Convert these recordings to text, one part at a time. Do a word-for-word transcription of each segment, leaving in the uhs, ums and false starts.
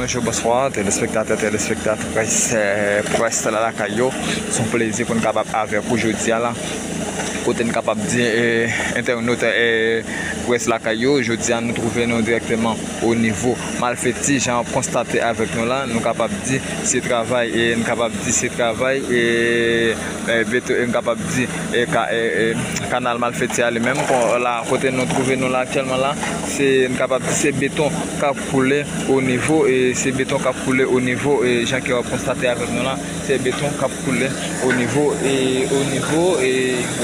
Bonjou, bonswa, telespektatè, telespektatris, eh, près la lakay yo. Se yon plezi pou n kapab avèk ou jodi a la. Kote n kapab di, eh, entènot, eh, près lakay yo, jodi a nou twouve nou dirèkteman o nivo Malfeti, jan w ap konstate avèk nou la, nou kapab di se travay, eh, n kapab di se travay, eh, eh, beto, eh, n kapab di, eh, ka, eh, eh, kanal Malfeti a li menm, kon, la, kote nou twouve nou la aktyèlman la, se, n kapab di se beton k ap koule o nivo, e se beton k ap koule o nivo, e jan ke w ap konstate avèk nou la, se beton k ap koule o nivo, e o nivo, e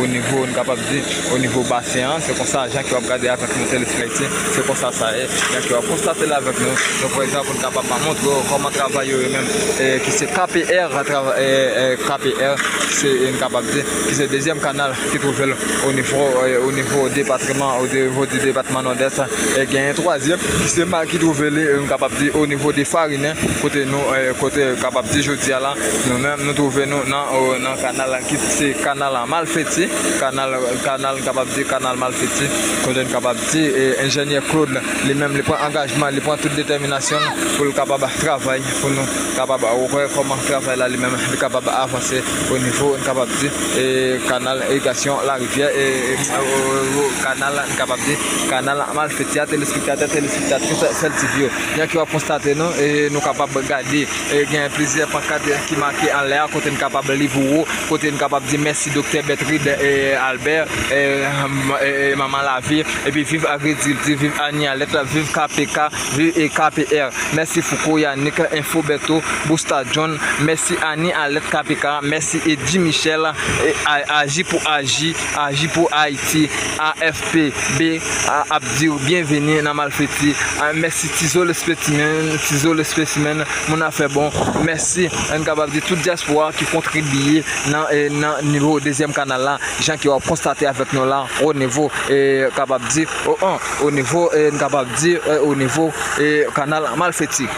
o nivo, n kapab di, o nivo basen an, se konsa, jan ke w ap gade avèk nou telespektatè, se konsa sa ye, jan ke w ap konstate l avèk nou. Donk, prezan, pou n kapab montre w kòman travay yo, yo menm, e ki se K P R, trava-, e, e, K P R, se, e, n kapab di, ki se dezyèm kanal ki twouve l o nivo, e, o nivo depatman, o nivo di depatman Nòdès, e genyen twazyèm, ki se ma-, ki twouve li, e, n kapab di, o nivo de Farinen, kote nou, e, kote kapab di jodi a la, nou menm, nou twouve nou nan, o, nan kanal la, ki se kanal la Malfeti, kanal, kanal, n kapab di kanal Malfeti, kote n kapab di, e, enjenyè Claude, li menm, li pran angajman, li pran tout detèminasyon l pou l kapab travay, pou nou kapab wè kòman travay la li menm, li kapab avanse o nivo, n kapab di, e, kanal irigasyon larivyè, e, e, o, o, kanal, n kapab di, kanal Malfeti a, telespektatè, telespektatris Sèl T V yo. Jan ke w ap konstate nou, e, nou kapab gade, e, gen plizyè pankat ki make anlè a, kote n kapab li pou ou, kote n kapab di mèsi Doktè Bertride, e, Albert, e, m-, e, e, Manman Lavi, epi viv agrikilti, viv Annie Alerte, viv K P K, viv, e, K P R. Mèsi Fouco Yannick, Info Berto, Busta John, mèsi Annie Alerte K P K, mèsi Eddy Michel, e, a-, Aji pou Aji, Aji pou Ayiti, A F P B, a, ap di w byenveni nan Malfeti. A, mèsi Tizo le Specimen, Tizo le Specimen, moun afè bon. Mèsi, n kapab di tout dyaspora ki kontribiye nan, e, nan nivo dezyèm kanal la, jan ke w ap konstate avèk nou la, o nivo, e, kapab di, o, an, o nivo, e, n kapab di, e, o nivo, e, kanal Malfeti.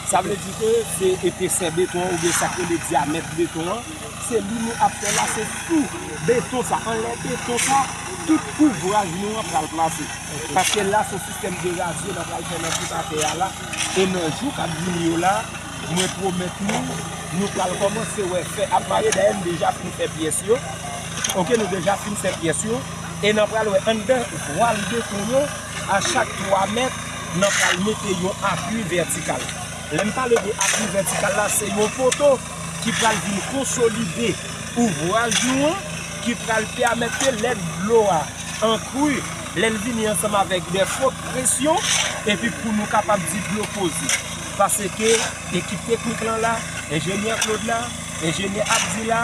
Sa vle di ke se epesè beton an oubyen sa k rele dyamèt beton an, se li nou ap fè la, se sou beton sa, anlè beton sa, tout ouvraj nou an pral plase. Paske la, se yon sistèm de razye n ap pral fè nan tout atè a la. E nan jou k ap vini yo la, mwen pwomèt nou, nou pral kòmanse wè fè ap mare. Dayè, n deja fin fè pyès yo. Oke, nou deja fin fè pyès yo. E n ap pral wè anndan vwal beton yo, a chak twa mèt, n ap pral mete yon apui vètikal. Lè m pale de apui vètikal la, se yon poto ki pral vin konsolide ouvraj nou an, ki pral pèmèt ke lè dlo a an kri, lè l vini ansanm avèk de fòt presyon, epi pou nou kapab di dlo poze. Paske ekip teknik lan la, enjenyè Claude la, enjenyè Abdi la,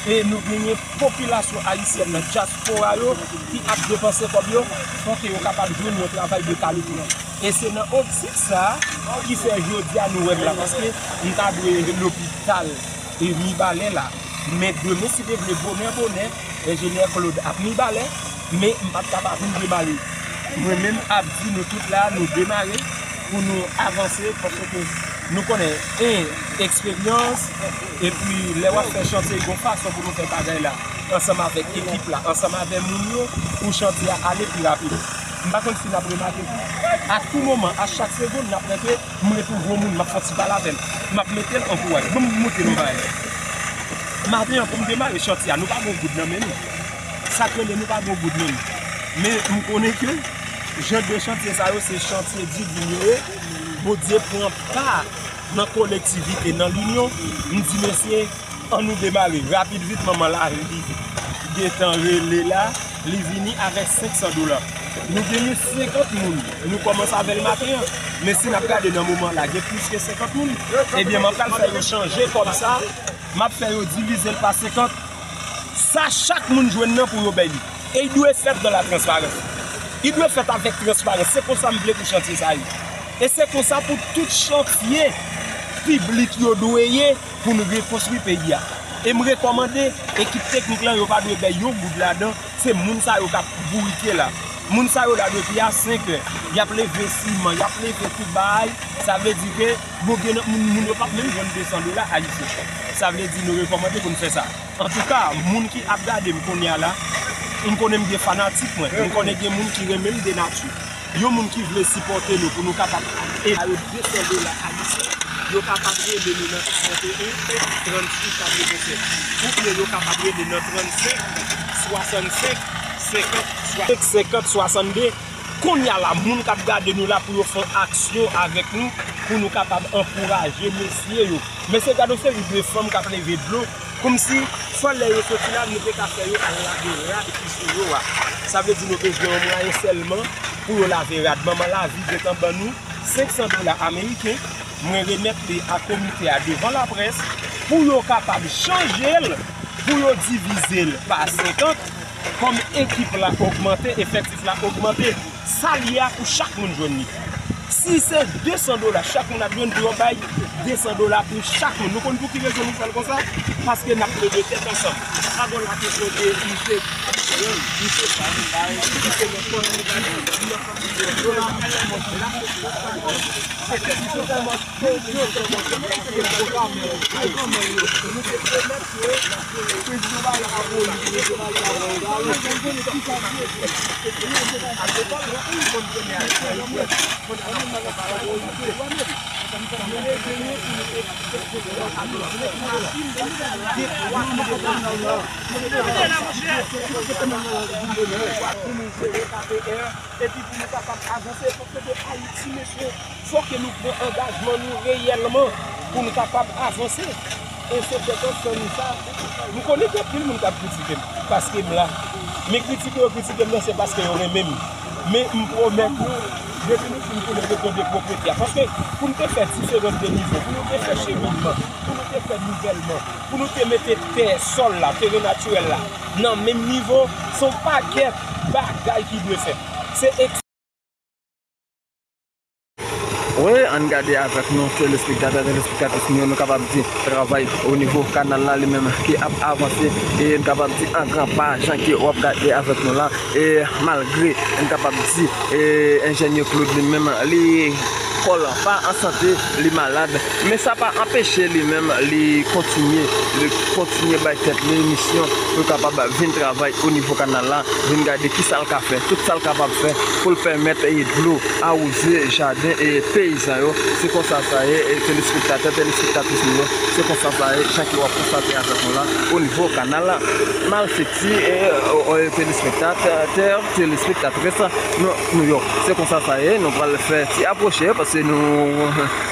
e nou genyen popilasyon ayisyèn nan dyaspora yo ki ap depanse kòb yo, fò ke yo kapab jwenn yon travay de kalite. E se nan optik sa a ki fè jodi a nou wè m la, paske m ta dwe lopital e Mibalè la. Men demen, si Dye vle, bonè, bonè, enjenyè Claude ap Mibalè, men m p ap ka pa vin demare. Mwen menm ap di nou tout la, nou demare pou nou avanse, paske nou konnen, en, eksperyans, epi lè w ap fè chantye, gon fason pou nou fè bagay la, ansanm avèk ekip la, ansanm avèk moun yo, pou chantye a ale pi rapid. M pa konn si n ap remake tou, a tou moman, a chak segonn, n ap wè ke m retwouve yon moun, m ap fè yon ti pale avè l, m ap mete l an kouwaj. Ban m montre nou yon bagay. Maten an, pou m demare chantye a, nou pa gen yon goud nan men nou. Sa k rele nou pa gen yon goud nan men nou. Men m konnen ke jan de chantye sa yo, se chantye divin yo ye. Bondye pran pa nan kolektivite, nan linyon. M di, mesye, ann nou demare. Rapid vit, manman Lavi gentan rele la. Li vini avèk senk san dola. Nou genyen senkant moun. Nou kòmanse avè l maten an. Men si n ap gade nan moman la, gen plis ke senkant moun. Ebyen, m ap pral fè yo chanje kòb sa. M ap fè yo divize l pa senkant. Sa chak moun jwenn nan pou yo bay li. E li dwe fèt dans la transparence. Li dwe fèt avèk transparans. Se konsa m vle pou chantye sa ye. E se konsa pou tout chantye piblik yo dwe ye pou n rekonstwi peyi a. E m rekòmande ekip teknik lan, yo pa dwe bay yon goud ladan. Se moun sa yo k ap bourike la. Moun sa yo la depi a senk è. Y ap leve siman, y ap leve tout bagay. Sa vle di ke bon, gen moun, moun yo p ap menm jwenn de san dola ayisyen. Sa vle di nou rekòmande pou n fè sa. Antouka, moun ki ap gade m kounye a la, m konnen m gen fanatik mwen. M konnen gen moun ki renmen m de nati. Yon moun ki vle sipòte nou pou nou kapab ede yo de san dola ayisyen, yo kapab rele nou nan karannteyen, trannsis, katrevennsèt. Oubyen yo kapab rele nan trannsenk, swasannsenk, senkant, swa-, senkant, swasannde. Kounye a la, moun k ap gade nou la pou yo fè yon aksyon avèk nou, pou nou kapab ankouraje mesye yo. Mesye, gade yon seri de fanm k ap leve dlo, kòmsi fò lè yo soti la, nou te ka fè yo al lave rad ki sou yo a. Sa vle di nou bezwen yon mwayen sèlman pou yo lave rad. Manman Lavi gentan ban nou senk san dola ameriken. Mwen remèt li a komite a devan laprès pou yo kapab chanje l, pou yo divize l pa senkant, kòm ekip la ogmante, efèktif la ogmante, sa l ye a pou chak moun jwenn li. Si se de san dola chak moun ap jwenn pou yo bay de san dola pou chak moun. Nou konn pou ki rezon nou fè l konsa? Paske n ap plede tèt ansanm. Dragon la te pote, misye, misye sa, misye lòt bò, misye gade, li ansanm misye lòt bò la, la se tèt. Pou nou jere K P R, epi pou nou kapab avanse, paske se Ayiti, mesye. Fò ke nou pran angajman nou reyèlman pou nou kapab avanse. E se tèt ansanm sa. M konnen gen anpil moun k ap kritike m paske m la. Men kritike yo kritike m nan, se paske yo renmen m. Men m pwomèt nou, depi nou fin tounen beton de pwopwete a, paske pou n te fè diferans de nivo, pou nou te fè cheminman, pou nou te fè nivèlman, pou nou te mete tè, sòl la, teren natirèl la, nan menm nivo, se yon pakèt bagay ki dwe fèt. Se Wi, ann gade avèk nou, telespektatè, telespektatris nou yo, nou kapab di travay o nivo kanal la li menm ki ap avanse, e nou kapab di an gran pa, jan ke w ap gade avèk nou la, e malgre nou kapab di, e enjenyè Claude li menm, li kò l pa an sante, li malad, men sa pa anpeche li menm, li kontinye, li kontinye bay tèt li misyon pou l kapab vin travay o nivo kanal la, vin gade kisa l ka fè, tout sa l kapab fè pou l pèmèt, e, dlo awoze jaden, e, peyizan yo. Se konsa sa ye, e, telespektatè, telespektatris nou yo. Se konsa sa ye, jan ke w ap konstate avèk nou la, o nivo kanal la, Malfeti, e, o, o, telespektatè, telespektatris nou, nou yo. Se konsa sa ye, nou pral fè ti apwoche, paske nou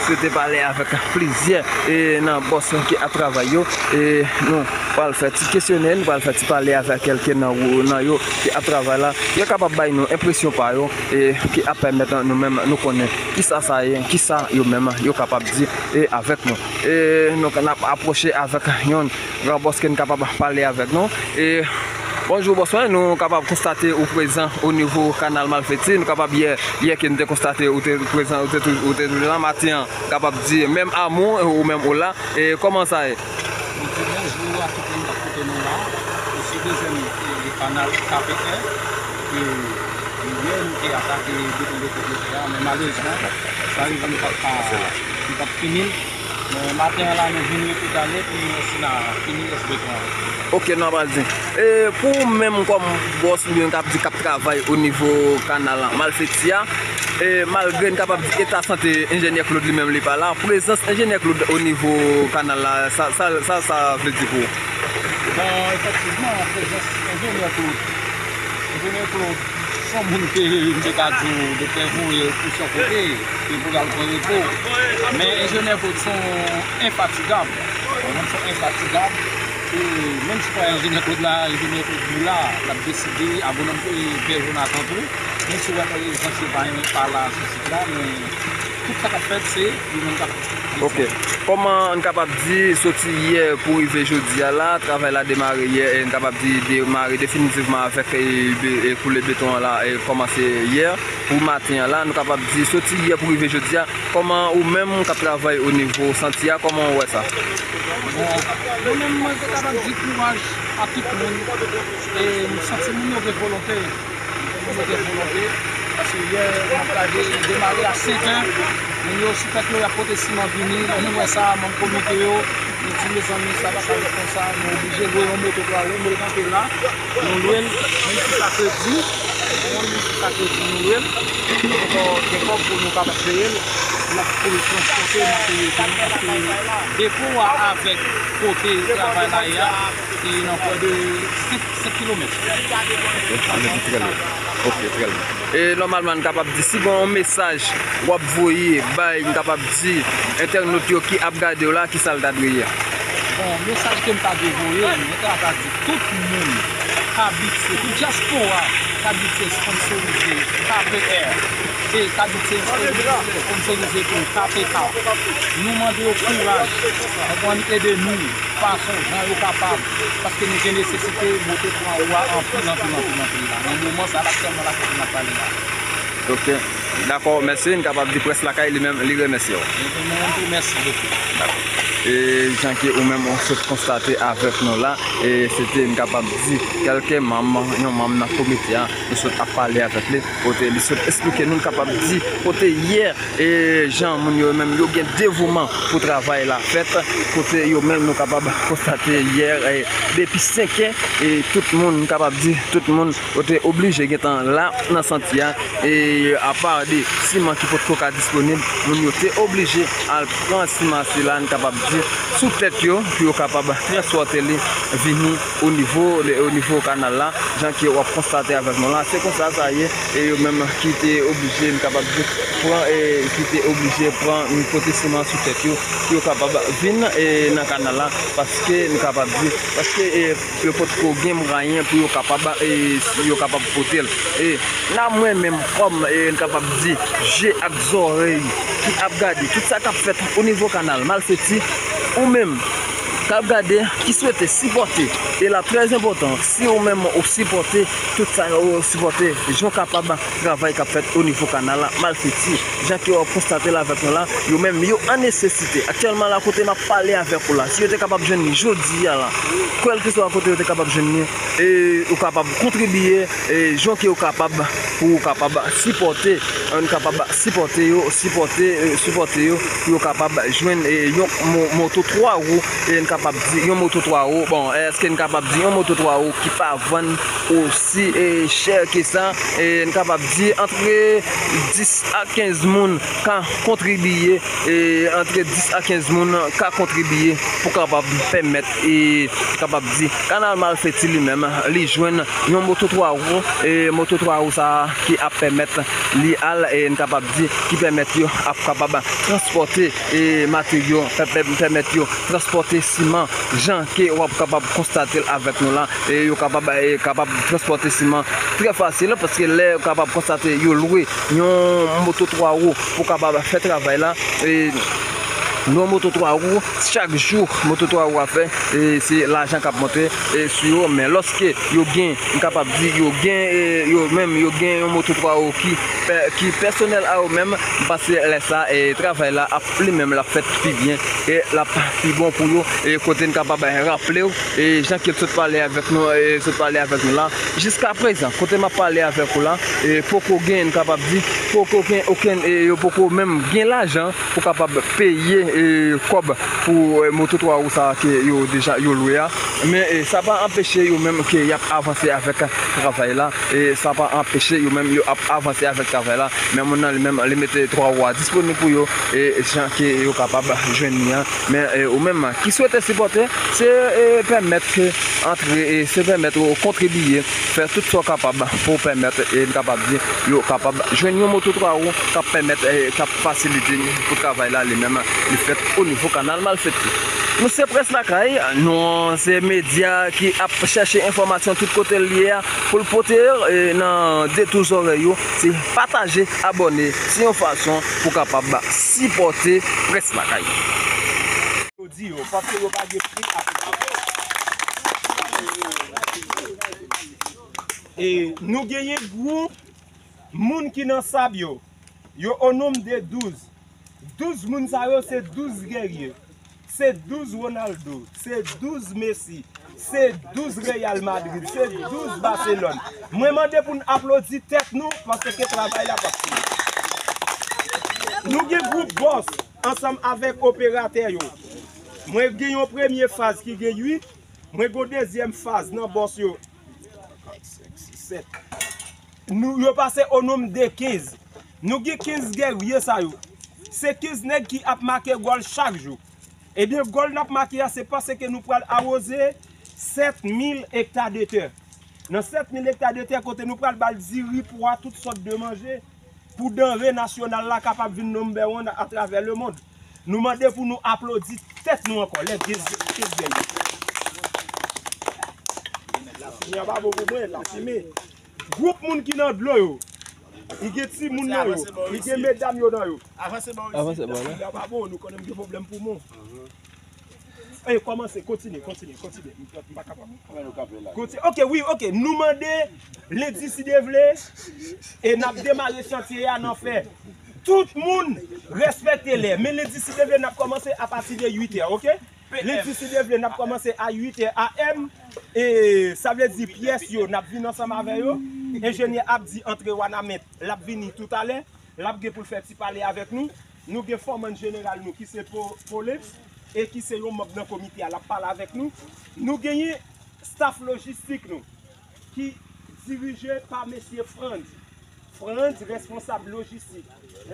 swete pale avèk plizyè, e, nan bòs ki ap travay yo, e nou pral fè ti kesyonè, nou pral fè ti pale avèk kèlke nan, nan yo ki ap travay la. Yo kapab bay nou enpresyon pa yo, e ki ap pèmèt nou menm nou konnen kisa sa ye, kisa yo menm yo kapab di, e avèk nou. E nou, n ap apwoche avèk yon gran bòs ke n kapab pale avèk nou. E bonjou bòs mwen, nou kapab konstate ou prezan o nivo kanal Malfeti. Nou kapab yè, yè ke n te konstate ou te prezan, ou te tou-, ou te toujou la. Maten an, kapab di menm amou ou menm ou la. E kòman sa ye? Nou di bonjou a tout moun k ap koute nou la. Ou se dezyèm, e, kanal K P R. E, yè nou te atake beton de pwopwete a, men malerezman, sa rive nou pa t ka, nou pa t fini l. Men maten an la, nou vin repedale pou nou wè si n a fini rès beton an. Ok, nou pral di. E pou ou menm kòm bòs oubyen k ap di k ap travay o nivo kanal Malfeti a, e malgre n kapab di eta sante enjenyè Claude li menm li pa la, prezans enjenyè Claude o nivo kanal la, sa, sa, sa, sa vle di pou ou? Bon, efektivman, prezans enjenyè Claude, enjenyè Claude, se yon moun ke m te ka di w, doktè voye l pou s yon kote, e pou l al pran repo. Men enjenyè Claude se yon enfatigab. Yon moun se yon enfatigab. E menm si pa enjenyè Claude la, enjenyè Claude Boula, l ap deside, agwonòm, e, Pè Jonathan tou. Menm si w wè prezans yo pa, pa la sou sit la, men tout sa k ap fèt, se li menm k ap deside. Ok. Kòman n kapab di, soti yè pou rive jodi a la, travay la demare yè, e n kapab di demare definitivman avèk, e, be-, e, koule beton an la, e kòmanse yè pou maten an la, nou kapab di soti yè pou rive jodi a, kòman ou menm k ap travay o nivo santye a, kòman w wè sa? Bon, mwen menm, mwen te kapab di kouraj a tout moun, e m santi moun yo gen volonte. Pou mete volonte, paske yè, m ap gade, demare a senk è, moun yo sou tèt yo, y ap pote siman vini. Lè nou wè sa, manm komite yo, nou di, mezanmi, sa pa ka ret konsa, nou oblije lwe yon moto twa wou, nou kanpe la, nou lwe l, menm si sa kredi, Yon minis sa ke di nou lwe l, nou gen kòb pou nou kapab peye l, n ap pou l transpòte, n ap peye pou nou, paske depo a avèk kote travay la ye a, se nan prè de senk, senk kilomèt. Ok, ale di trè lwen. Ok, trè lwen. E nòmalman, n kapab di, si gen yon mesaj w ap voye bay, n kapab di, entènot yo ki ap gade w la, ki sa l ta dwe ye? Bon, mesaj ke m ta dwe voye, mwen ta ka di tout moun k abite, tout dyaspora k abite sponsorize K P R, e k abite sponsorize tou K P K, nou mande yo kouraj, konprann, ede nou fason jan yo kapab, paske nou gen nesesite moto twa wou a anpil, anpil, anpil, anpil la. Nan moman sa la, aktyèlman la, kote n ap pale la. Ok. Dakò, mèsi. N kapab di Près Lakay li menm, li remèsye w. Mwen menm tou, mèsi bokou. Dakò. E jan ke ou menm ou sot konstate avèk nou la, e se te, n kapab di, kèlke manm, yon manm nan komite a, nou sot ap pale avèk li, kote li sot esplike nou, n kapab di, kote yè, e jan moun yo menm yo gen devouman pou travay la fèt, kote yo menm nou kapab konstate yè, e depi senk è, e tout moun, n kapab di, tout moun yo te oblije gentan la nan santi a, e apa de siman ki potko ka disponib, moun yo te oblije al pran siman sila, n kapab di, sou tèt yo, pou yo kapab transpòte li vini o nivo, o nivo kanal la, jan ke w ap konstate avèk nou la. Se konsa sa ye, e yo menm ki te oblije, n kapab di, pran, e ki te oblije pran, pote siman sou tèt yo, pou yo kapab vin, e nan kanal la, paske n kapab di, paske, e, yo potko gen mwayen pou yo kapab, e, yo kapab pote l. E la mwen menm kòm, e, n kapab di, je ak zòrèy ki ap gade tout sa k ap fèt o nivo kanal Malfeti, ou menm k ap gade, ki swete sipòte, e la trè enpòtan, si ou menm ou sipòte tout sa, ou sipòte jan w kapab travay k ap fèt o nivo kanal Malfeti, jan ke w ap konstate l avèk nou la, yo menm yo an nesesite. Aktyèlman la, kote m ap pale avèk ou la, si yo te kapab jwenn li jodi a la, kèlkeswa kote yo te kapab jwenn li, e ou kapab kontribiye, e jan ke ou kapab, pou ou kapab sipòte, e n kapab sipòte yo, sipòte, e sipòte yo, pou yo kapab jwenn, e yon mo-, moto twa wou, e n kapab di yon moto twa wou, bon, èske n kapab di yon moto twa wou ki pa vann osi, e chè ke sa, e n kapab di antre dis a kenz moun ka kontribiye, e antre dis a kenz moun ka kontribiye pou kapab pèmèt, e kapab di, kanal Malfeti li menm, li jwenn yon moto twa wou, e moto twa wou sa a ki ap pèmèt li al, e n kapab di, ki pèmèt yo ap kapab transpòte, e materyo, pè-, pè-, pèmèt yo transpòte siman, jan ke w ap kapab konstate l avèk nou la, e yo kapab, e kapab transpòte siman trè fasil, paske lè yo kapab konstate yo lwe yon moto twa wou pou kapab fè travay la, e yon moto twa wou, chak jou moto twa wou a fè, e se lajan k ap monte, e sou yo, men lòske yo gen, m kapab di, yo gen, e yo menm, yo gen yon moto twa wou ki pè-, ki pèsonèl a yo menm, m panse lè sa, e travay la ap, li menm, l ap fèt pi byen, e l ap pi bon pou yo, e kote n kapab raple w, e jan ke l sot pale avèk nou, e sot pale avèk nou la, jiskaprezan, kote m ap pale avèk ou la, e poko gen, n kapab di, poko gen okenn, e yo poko menm gen lajan pou kapab peye, e, kòb pou, e, moto twa wou sa a ke yo deja, yo lwe a. Men, e, sa pa anpeche yo menm ke y ap avanse avèk travay la. E sa pa anpeche yo menm yo ap avanse avèk travay la. Men moun nan li menm, li mete twa wou a disponib pou yo. E jan ke yo kapab jwenn li an. Men, e, ou menm ki swete sipòte, se, e, pèmèt ke antre, e, se pèmèt ou kontribiye, fè tout sa w kapab pou w pèmèt, e, n kapab di, yo kapab jwenn yon moto twa wou k ap pèmèt, e, k ap fasilite pou travay la li menm li fèt o nivo kanal Malfeti. Nou se Près Lakay, nou se medya ki ap chèche enfòmasyon tout kote l ye a pou l pote, e, nan detou zòrèy yo, se pataje, abòne, se yon fason pou kapab sipòte Près Lakay. Yo di yo, paske yo pa gen pri ak. E nou genyen gwoup moun ki nan sab yo. Yo o nonb de douz. Douz moun sa yo se douz gèrye. Se douz Ronaldo, se douz Messi, se douz Real Madrid, se douz Barcelone. Mwen mande pou n aplodi tèt nou, paske travay la p ap fini. Nou gen gwoup bòs ansanm avèk operatè yo. Mwen gen yon premye faz ki gen uit, mwen gen yon dezyèm faz nan bòs yo. Kat, senk, sis, sèt. Nou, yo pase o nonb de kenz. Nou gen kenz gèrye sa yo. Se kenz nèg ki ap make gòl chak jou. Ebyen, gòl n ap make a, se paske nou pral awoze sèt mil ekta de tè. Nan sèt mil ekta de tè, kote nou pral ba l diri, pwa, tout sòt de manje, pou danre nasyonal la kapab vin number one atravè lemonn. Nou mande pou nou aplodi tèt nou ankò. Lè kenz, kenz gèrye. Lafimen an pa bon pou mwen, lafimen. Gwoup moun ki nan dlo yo. Li gen timoun nan yo. Li gen medam yo nan yo. Avanse bò isi. Avanse bò la. Lafimen an pa bon, nou konnen m gen pwoblèm poumon. E, kòmanse, kontinye, kontinye, kontinye. M pa, m pa kapab. Kontinye. Ok, wi, ok. Nou mande, lendi si Dye vle, e n ap demare chantye a nan fè. Tout moun respekte lè. Men lendi si Dye vle, n ap kòmanse apati de uit è, ok? Lendi si Dye vle, n ap kòmanse a uit è A M. E sa vle di pyès yo, n ap vin ansanm avè yo. Enjenyè Abdi antre Wanament, l ap vini toutalè. L ap gen pou l fè ti pale avèk nou. Nou gen fòmann jeneral nou ki se Po-, Poleps e ki se yon manm nan komite a, l ap pale avèk nou. Nou genyen staff lojistik nou ki dirije pa mesye Frantz. Frantz, responsab lojistik.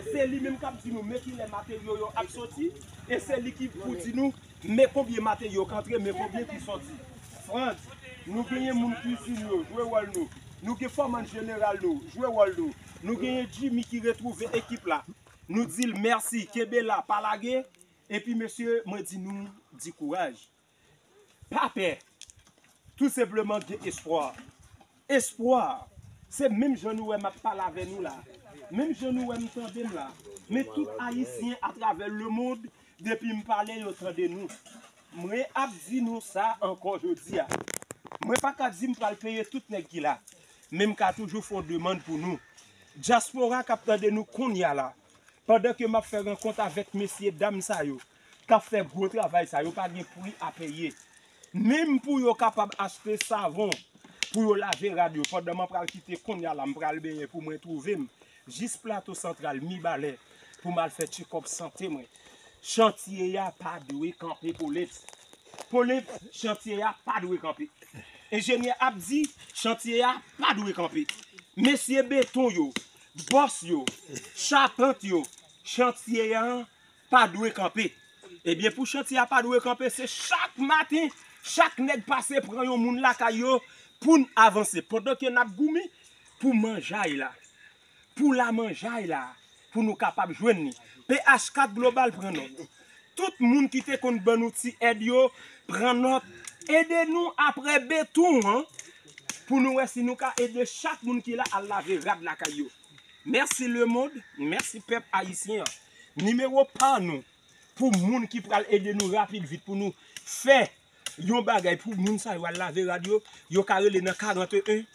Se li menm k ap di nou men kilè materyo yo ap soti, e se li ki pou di nou men konbyen materyo k antre, men konbyen ki soti. Frantz, nou genyen moun kwizin yo, jwe wòl nou. Nou gen fòmann jeneral nou, jwe wòl nou. Nou genyen Jimmy ki retwouve ekip la. Nou di l mèsi, kenbe la, pa lage. Epi mesye, mwen di nou, di kouraj. Pa pè. Tou senpleman gen espwa. Espwa. Se menm jan nou wè m ap pale avè nou la. Menm jan nou wè m tande m la. Men tout Ayisyen atravè lemonn, depi m pale, yo tande nou. Mwen ap di nou sa ankò jodi a. Mwen pa ka di m pral peye tout nèg ki la. Men m ka toujou fè yon demann pou nou. Dyaspora k ap tande nou kounye a la. Pandan ke m ap fè rankont avèk mesye dam sa yo, k ap fè gwo travay sa, yo pa gen pri a peye. Menm pou yo kapab achte savon, pou yo lave rad yo, pandan m pral kite kounye a la, m pral benyen pou mwen twouve m jis Plato Santral, Mibalè, pou m al fè tchekòp sante mwen. Chantye a pa dwe kanpe, Poleps. Poleps, chantye a pa dwe kanpe. Enjenyè Abdi, chantye a pa dwe kanpe. Mesye beton yo, bòs yo, chapant yo, chantye a pa dwe kanpe. Ebyen, pou chantye a pa dwe kanpe, se chak maten, chak nèg pase pran yon moun lakay yo pou n avanse. Pandan ke n ap goumen pou manjay la, pou lamanjay la, pou nou kapab jwenn li. P H kat Global pran nòt. Tout moun ki te konn ban nou ti èd yo, pran nòt. Ede nou apre beton an, pou nou wè si nou ka ede chak moun ki la al lave rad lakay yo. Mèsi lemonn, mèsi pèp ayisyen an. Nimewo pa nou, pou moun ki pral ede nou rapid vit pou nou fè yon bagay pou moun sa yo al lave rad yo, yo ka rele nan karant e en,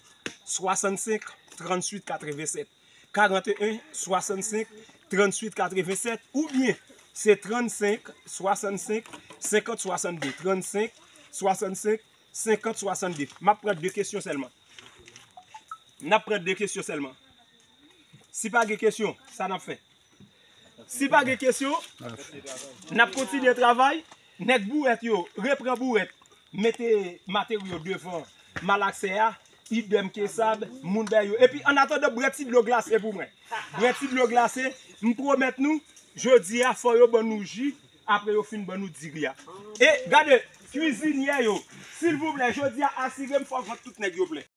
swasannsenk, tranntuit, katrevennsèt. Karant e en, swasannsenk, tranntuit, katrevennsèt, oubyen se trannsenk, swasannsenk, senkant, swasannde. Trannsenk, swasannsenk, senkant, swasannde. M ap pran de kesyon sèlman. N ap pran de kesyon sèlman. Si pa gen kesyon, sa n ap fè? Si pa gen kesyon, n ap kontinye travay. Nèg bouwèt yo, repran bouwèt. Mete materyo devan malaksè a. Idèm ke sab, moun dèyè yo. Epi, annatandan, bwè ti dlo glase pou mwen. Bwè ti dlo glase, m pwomèt nou, jodi a, fò yo ban nou ji, apre yo fin ban nou diri a. E, gade, kwizinyè yo, silvouplè, jodi a, asire m fò vant tout nèg yo plen.